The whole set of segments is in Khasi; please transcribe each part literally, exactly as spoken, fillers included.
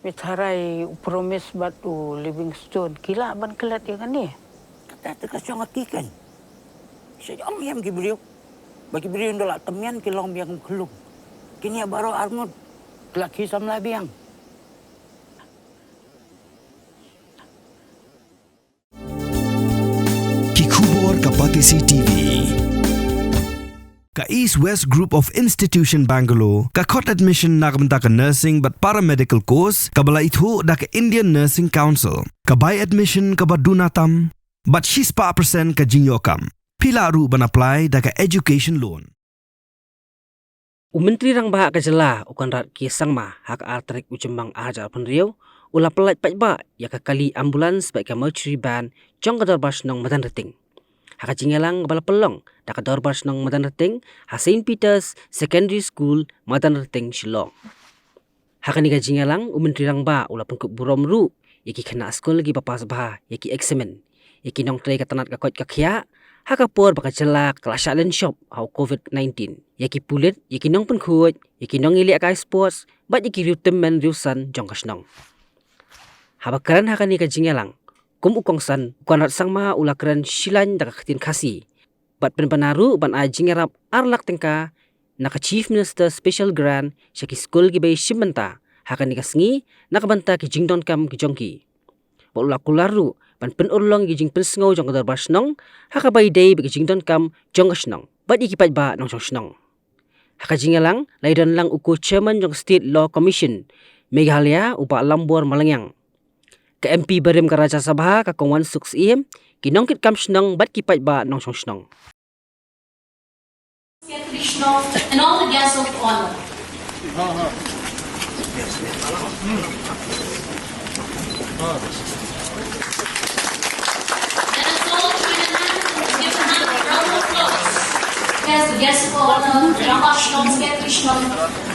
Phi tharai u Promise bad u Livingstone ki lah ban klet ïa kane. Kata te ka shong ha ki kan. Sha ïam ïam ki briew. Ba ki briew nda la tamian ki long biang khlung. Kine baroh arngut. Ki la ki samla biang. Ki khubor ka Batesi T V. Ka East West Group of Institution Bangalore ka khot admission na ka bynta ka nursing bad paramedical course kaba la ithuh da ka Indian Nursing Council. Ka bai admission kaba duna tam bad shispah percent ka jingïoh kam. Phi lah ruh ban apply da ka education loan. U Myntri Rangbah ka jylla u Conrad K Sangma ha ka ar tarik u Jymmang ar hajar arphew hynriew u la pyllait paidbah ïa ka kali ambulance bad ka mortuary van jong ka Dorbar Shnong Madanrting. Ha ka jingïalang kaba la pynlong da ka Dorbar Shnong Madanrting ha Saint Peter's Secondary School, Madanrting, Shillong. Ha kane ka jingïalang u Myntri Rangbah u la pynkup burom ruh ïa ki khynnah skul kiba pass bha ïa ki eksamin, ïa ki nongtrei ka tnat ka koit ka khiah ha ka por ba ka jylla ka la shah lynshop ha u COVID nineteen, ïa ki pulit, ïa ki nongpynkhuid, ïa ki nongïalehkai sports bad ïa ki riewtymmen riewsan jong ka shnong. Haba kren ha kane ka jingïalang kum u kongsan, u Conrad Sangma u la kren shilaiñ da ka ktien Khasi bad pynbna ruh ban ai jingïarap ar lak tyngka na ka Chief Minister Special Grant sha ki skul kiba ïashim bynta ha kane ka sngi na ka bynta ki jingdonkam ki jong ki. Bad u la kular ruh ban pynurlong ïa ki jingpynsngew jong ka Dorbar Shnong ha kaba ïadei bad ki jingdonkam jong ka shnong bad ïa ki paidbah nongshong shnong. Ha ka jingïalang la ïadon lang u co-chairman jong ka State Law Commission Meghalaya, u Bah Lambor Malngiang, ka M P barim ka Rajya Sabha ka Kong Wansuk Syiem, ki nongkitkam shnong bad ki paidbah nongshong shnong. Secretary Shnong and all the guests of honor. Let us all join hands and give a hand of round of applause as the guest of honor, Rangbah Shnong, Secretary Shnong,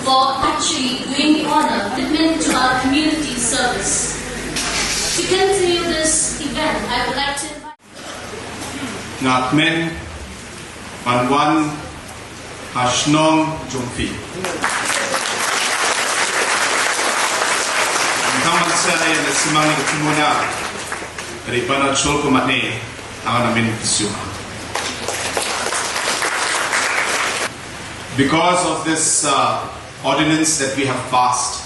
for actually doing the honor, commitment to our community service. To continue this event, I would like to invite Nga kmen ban wan ha shnong jong phi. Tang ban sa ïa na simang ïa ka pynmuna. Ri pana chol ko matne, angan amin pisiu. Because of this uh, ordinance that we have passed,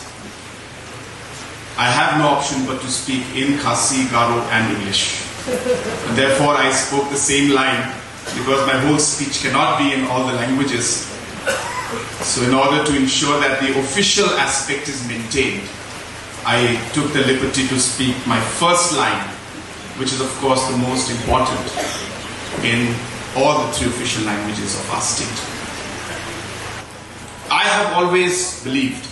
I have no option but to speak in Khasi, Garo and English. And therefore, I spoke the same line because my whole speech cannot be in all the languages. So in order to ensure that the official aspect is maintained, I took the liberty to speak my first line, which is of course the most important in all the three official languages of our state. I have always believed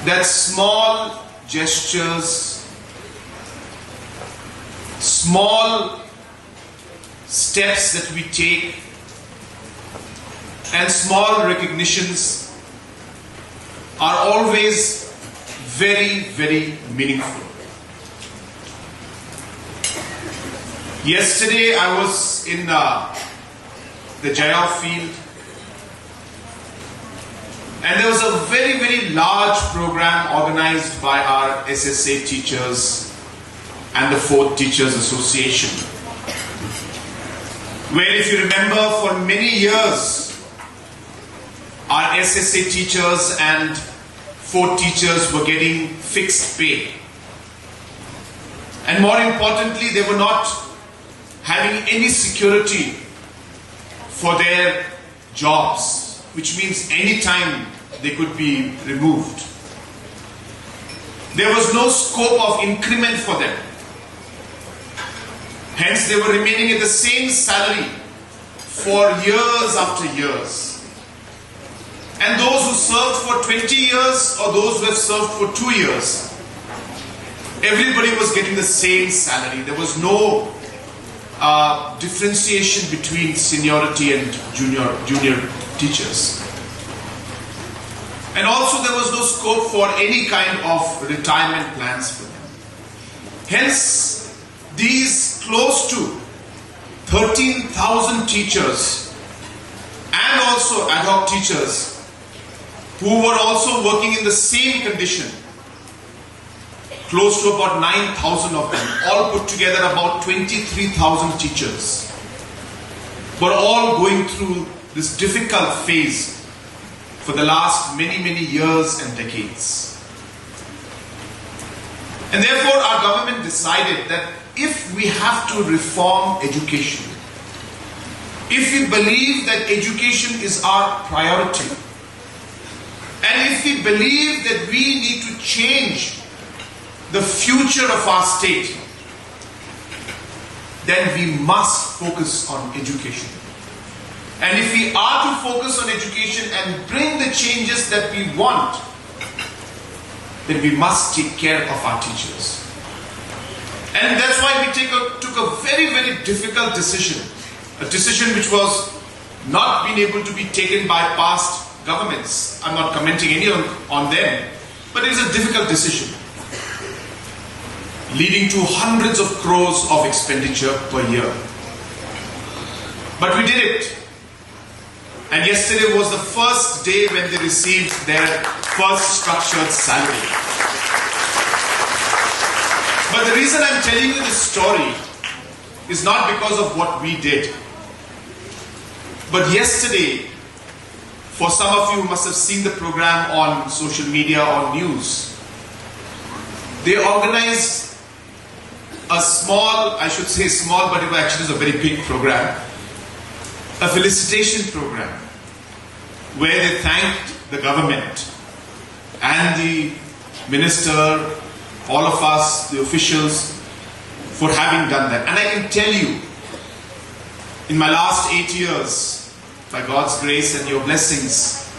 that small gestures, small steps that we take, and small recognitions are always very, very meaningful. Yesterday, I was in uh, the Jayav field, and there was a very, very large program organized by our S S A teachers and the Fourth Teachers Association, where, if you remember, for many years, our S S A teachers and Fourth teachers were getting fixed pay. And more importantly, they were not having any security for their jobs, which means any time they could be removed. There was no scope of increment for them. Hence, they were remaining at the same salary for years after years. And those who served for twenty years or those who have served for two years, everybody was getting the same salary. There was no uh, differentiation between seniority and junior, junior teachers. And also, there was no scope for any kind of retirement plans for them. Hence, these close to thirteen thousand teachers and also ad hoc teachers who were also working in the same condition, close to about nine thousand of them, all put together about twenty-three thousand teachers, were all going through this difficult phase for the last many, many years and decades. And therefore, our government decided that if we have to reform education, if we believe that education is our priority, and if we believe that we need to change the future of our state, then we must focus on education. And if we are to focus on education and bring the changes that we want, then we must take care of our teachers. And that's why we take a, took a very, very difficult decision, a decision which was not been able to be taken by past governments. I'm not commenting any on, on them, but it's a difficult decision, leading to hundreds of crores of expenditure per year. But we did it. And yesterday was the first day when they received their first structured salary. But the reason I'm telling you this story is not because of what we did. But yesterday, for some of you who must have seen the program on social media or news, they organized a small, I should say small, but it actually is a very big program, a felicitation program where they thanked the government and the minister, all of us, the officials, for having done that. And I can tell you, in my last eight years, by God's grace and your blessings,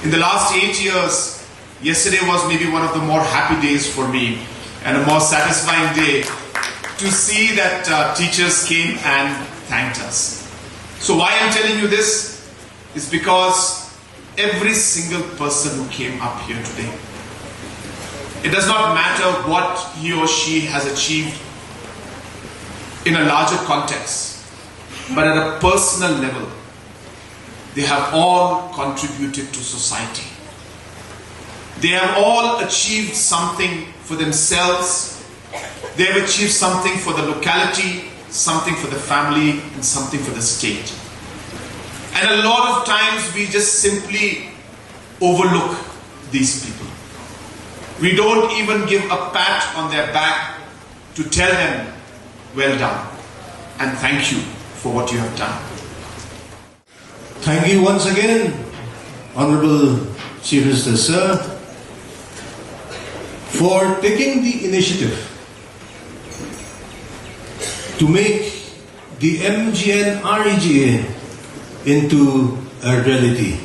in the last eight years, yesterday was maybe one of the more happy days for me and a more satisfying day to see that uh, teachers came and thanked us. So, why I'm telling you this is because every single person who came up here today, it does not matter what he or she has achieved in a larger context, but at a personal level, they have all contributed to society. They have all achieved something for themselves. They have achieved something for the locality, something for the family, and something for the state. And a lot of times we just simply overlook these people. We don't even give a pat on their back to tell them, "Well done, and thank you for what you have done." Thank you once again, Honorable Chief Minister, sir, for taking the initiative to make the M G N R E G A into a reality.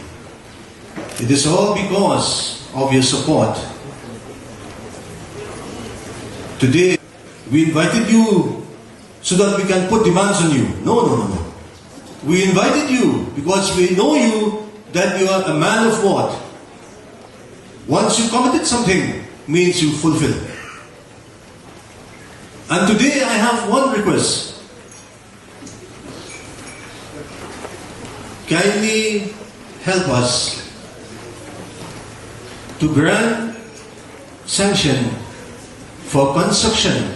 It is all because of your support. Today, we invited you so that we can put demands on you. No, no, no, no. We invited you because we know you, that you are a man of word. Once you committed something, means you fulfill. And today I have one request. Kindly help us to grant sanction for construction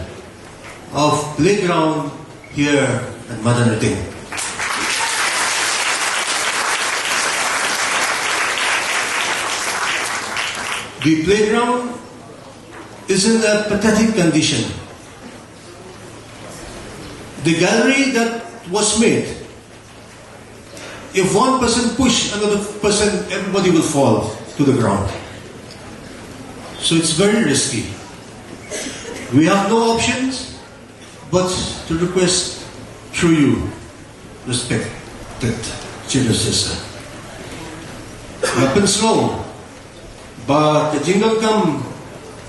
of playground here at Madanreting. The playground is in a pathetic condition. The gallery that was made, if one person push another person, everybody will fall to the ground. So it's very risky. We have no options but to request through you, respected Chief Minister. Nga pynsngew ba ka jingdonkam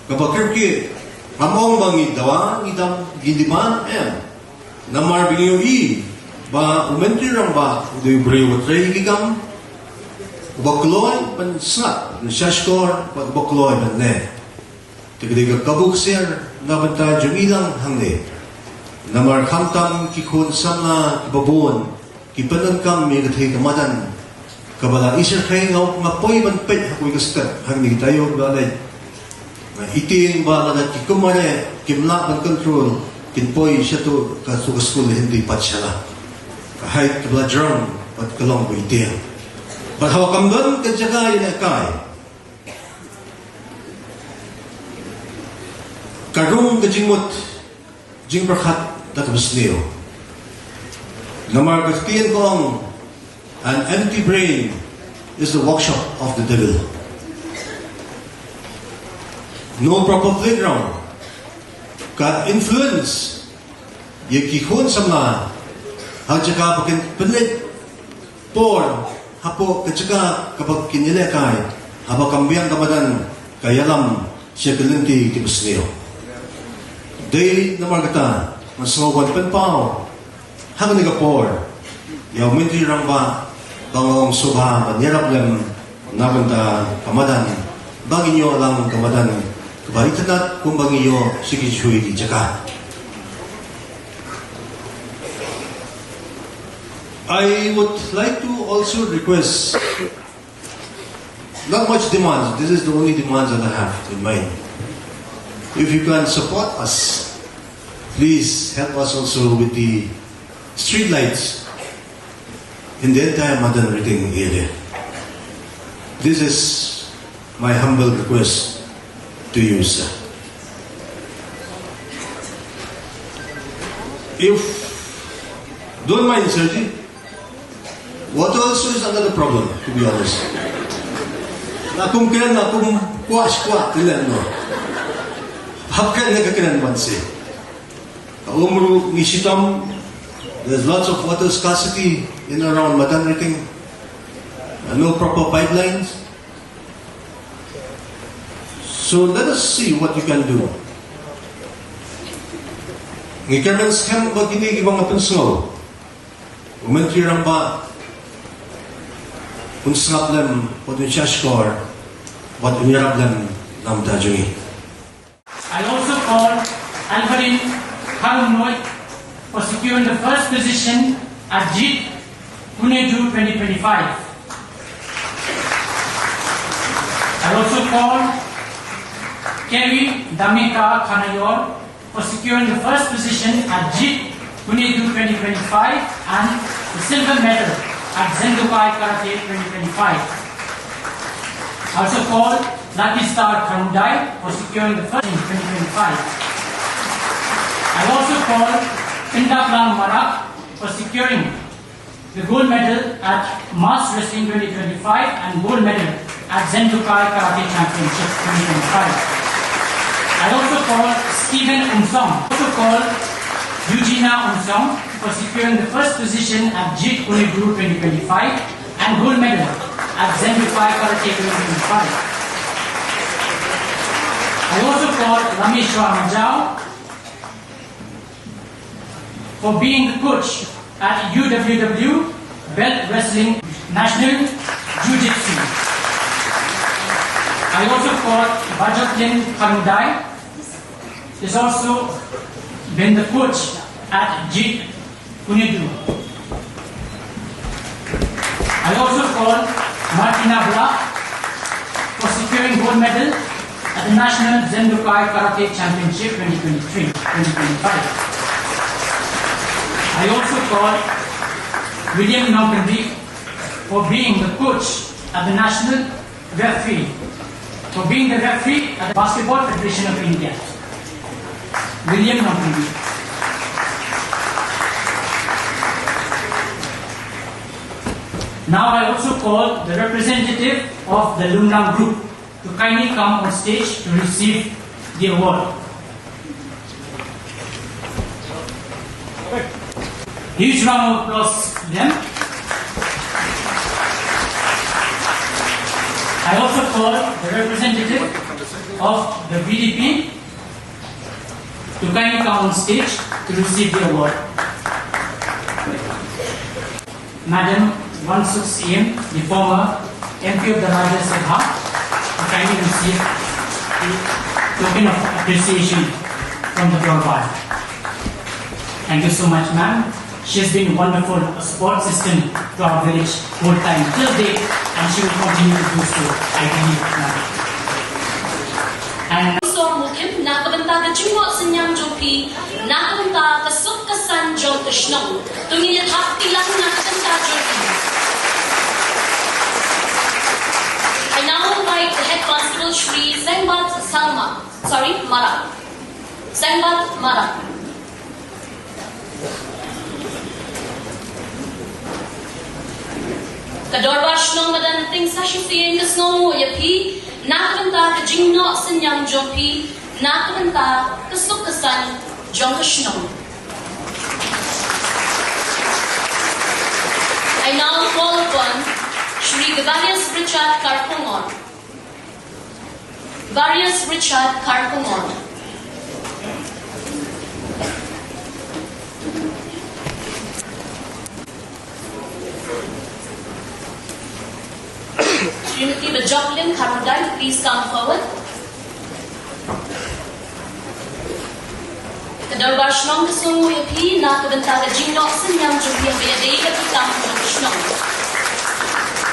kaba kyrkieh, ngam ong ba ngi dawa, ngi dam, ngi demand, em. Namar ba ngi ïohi ba u Myntri Rangbah u dei u briew uba trei ki kam, uba kloi ban sngap, ban shahshkor, bad uba kloi ban leh. Te ka dei ka kabu ksiar na ka bynta jong ngi lang hangne. Namar khamtam ki khun samla kiba bun ki pyndonkam ïa ka thei ka madan. Kaba la isyrkhei nga, nga poi ban peit ha kawei ka step ha kine ki taïew ba la leit. Nga ïohi ba lada ki kum are kim lah ban control, kin poi sha tu ka, tu ka skul Hindi pathshala. Ka height kaba la jrong bad ka long ba itieng. Bad haba kam don ka jaka ïalehkai, ka rung ka jingmut jingpyrkhat da kaba sniew. Namar ka ktien ka ong, an empty brain is the workshop of the devil. No proper playground ka influence ïa ki khun samla ha jaka ba kin pynleit por hapoh ka jaka kaba kin ïalehkai, haba kam biang ka madan ka ïalam sha ki lynti kiba sniew. Dei namar kata nga sngew ban pynpaw ha kane ka por ïa u Myntri Rangbah ba nga ong sngewbha ban ïarap lem na bynta ka madan, ba ngin ïoh lang ka madan kaba itynnad kumba ngi ïoh sha ki shui ki jaka. I would like to also request, not much demands, this is the only demands that I have in mind. If you can support us, please help us also with the street lights in the entire Madan Riting area. This is my humble request to you, sir. If don't mind, sir ji, water also is another problem, to be honest. La kum kren, la kum kwah kwah kren no. Hap kren ne ka kren ban se. Ka um ruh ngi shitom, there's lots of water scarcity in and around Madan Riting. Uh, no proper pipelines. So let us see what you can do. Ngi kyrmen skhem ba kine kiba nga pynsngew, u Myntri Rangbah un sngap lem, bad un shahshkor, bad un ïarap lem na ka bynta jong ngi. I also call Alvarin Kharumnoi for securing the first position at JEET Pune two twenty twenty-five. I also call Kerry Damika Kanayor for securing the first position at JEET Pune two twenty twenty-five and the silver medal at Zendokai Karate twenty twenty-five. I also call Lucky Star Kharumdai for securing the first in twenty twenty-five. I also call Pindaplang Marak for securing the gold medal at Mass Wrestling twenty twenty-five and gold medal at Zendokai Karate Championship twenty twenty-five. I also call Stephen Umsong, also called Eugenia Umsong, for securing the first position at JEET Pune two twenty twenty-five and gold medal at Zendokai Karate twenty twenty-five. I also call Lamishwa Majao for being the coach at U W W Belt Wrestling National Jiu-Jitsu. I also call Bajotlin Kharumdai, is also been the coach at JEET Pune two. I also call Martina Blah for securing gold medal at the National Zendokai Karate Championship twenty twenty-three twenty twenty-five. I also call William Nongkynrih for being the coach at the National Referee, for being the referee at the Basketball Federation of India, William Nongkynrih. Now I also call the representative of the Lumlang Group to kindly come on stage to receive the award. Huge round of applause to them. I also call the representative of the V D P to kindly come on stage to receive the award. Madam Wansuk Syiem, the former M P of the Rajya Sabha, to kindly receive the token of appreciation from the Dorbar. Thank you so much, ma'am. She has been wonderful, a support system to our village whole time till date, and she will continue to do so, I believe, ma'am. And Song Mukim, na ka bynta ka jingnoh synñiang jong phi, na ka bynta ka suk ka saiñ jong ka shnong. To ngin ïa thap kti lang na ka bynta jong phi. I now invite the head constable, Shri Sengbat Sangma, sorry, Marak. Sengbat Marak. Ka Dorbar Shnong Madan Ting sa shisien ka sngewnguh ïa phi na ka bynta ka jingnoh synñiang jong phi, na ka bynta ka suk ka saiñ jong ka shnong. I now call upon Shri Gavalius Richard Karkongor. Various Richard Karkongor. Srimati Bajoklin Kharmudai, please come forward. Ka Dorbar Shnong ka sngewnguh ïa phi na ka bynta ka jingnoh synñiang jong phi haba ïadei bad ki kam jong ka shnong.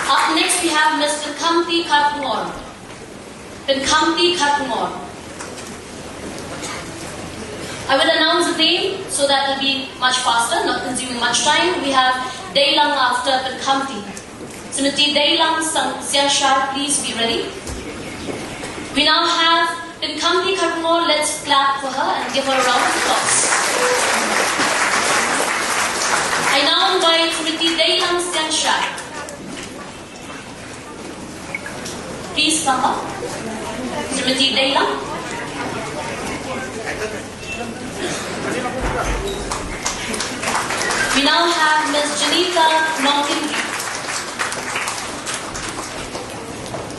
Up next we have Miss Pynkhamti Kharkongor. Pynkhamti Kharkongor. I will announce the name so that it'll be much faster, not consuming much time. We have Deilang after Pynkhamti. Srimati Deilang Sang-, Siangshar, please be ready. We now have Pynkhamti Kharkongor. Let's clap for her and give her a round of applause. I now invite Srimati Deilang Siangshar. Please come up. Srimati Deilang. We now have Miss Janita Nongkynrih,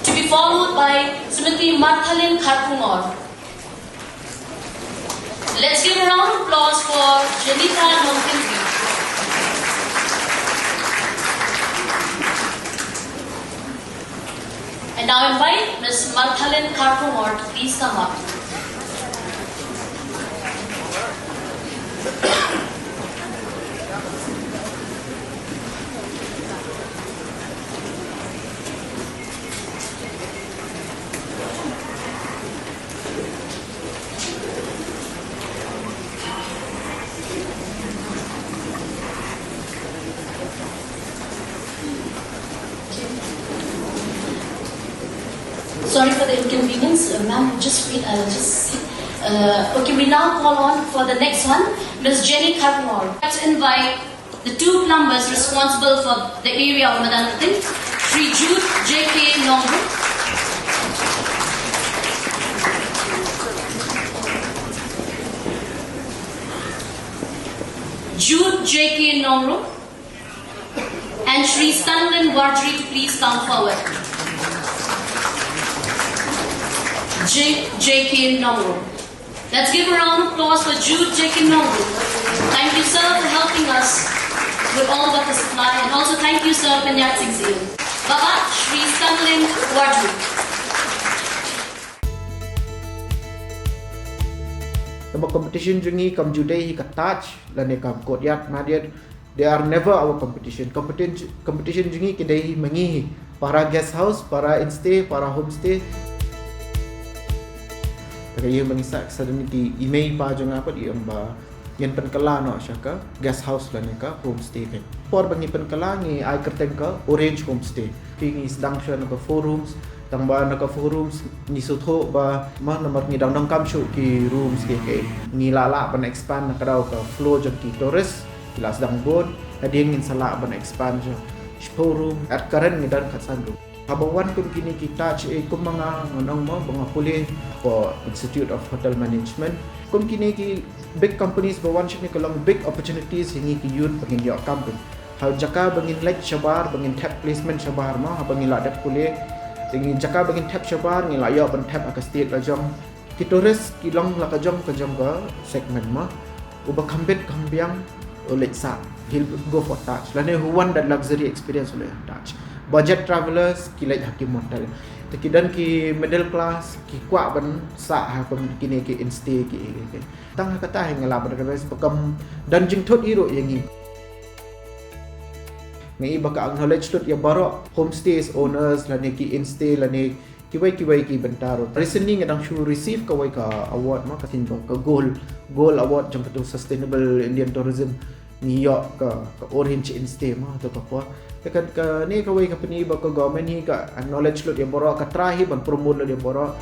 to be followed by Srimati Marthalin Kharkongor. Let's give a round of applause for Janita Nongkynrih. And now invite Miss Marthalin Kharkongor to please come up. Sorry for the inconvenience, uh, ma'am. Just wait, I'll just see. Uh, okay, we now call on for the next one, Miss Jenny Kharkongor. I'd like to invite the two plumbers responsible for the area of Madanpating, Shri Jude J K Nongrum. Jude J K Nongrum and Shri Stanlin Warjri to please come forward. J J K Nongrum. Let's give a round of applause for Jude J K Nongrum. Thank you, sir, for helping us with all of the supply, and also thank you, sir, Panyat Singh Syiem. Baba, Shri Stanlin Warjri. Tangba competition jong ngi kam ju dei hi ka Taj lane kam courtyard, Marriott. They are never our competition. Competition, competition jong ngi ki dei hi ma ngi hi. Para guest house, para instay, para homestay. Te ka ïing ba ngi sah, suddenly ki i mei i pa jong nga pat i ong ba ngin pynkylla noh sha ka guest house lane ka homestay. Por ba ngi pynkylla ngi ai kyrteng ka Orange Homestay. Phi, ngi sdang shuwa na ka four rooms, tangba na ka four rooms ngi sngewthuh ba ma namar ngi dang donkam shuh ki rooms ki, ki ngi lah lah ban expand na ka daw ka flow jong ki tourist. Ki la sdang bun, hadien ngin sa lah ban expand shuh. Shiphew room, at current ngi don khatsan room. Haba wan kum kine ki Taj, eh, kum ma nga ngan ong mo ba nga pule for Institute of Hotel Management. Kum kine ki big companies ba wan shane ka long big opportunities ïa ngi ki youth ba ngin ïoh kam pyn. Ha jaka ba ngin leit shabar, ba ngin thep placement shabar mo, haba ngi la dep pule. Te ngi jaka ba ngin thep shabar, ngi la ïoh ban thep ha ka state la jong. Ki tourist ki long la ka jong ka jong ka segment mo. Uba kham bit kham biang u leit sah, he'll go for Taj. Lane who want that luxury experience u leit Taj. Budget travelers ki leit ha ki motel. Te ki don ki middle class ki kwah ban sah ha kum kine ki instay ki, ki, ki. Tang ha kata hi nga lah ban advise ba kam don jingthut hi ruh ïa ngi. Nga i ba ka acknowledge lut ïa baroh homestays owners lane ki instay lane kiwei kiwei ki bynta ruh. Recently nga dang shu receive kawei ka award ma ka sien ba ka gold, gold award jong katu sustainable Indian tourism. Ngi ïoh ka, ka Orange Instay ma tu ka por. Te ka, kane kawei ka pyni ba ka government hi ka acknowledge lut ïa baroh, ka try hi ban promote lut ïa baroh.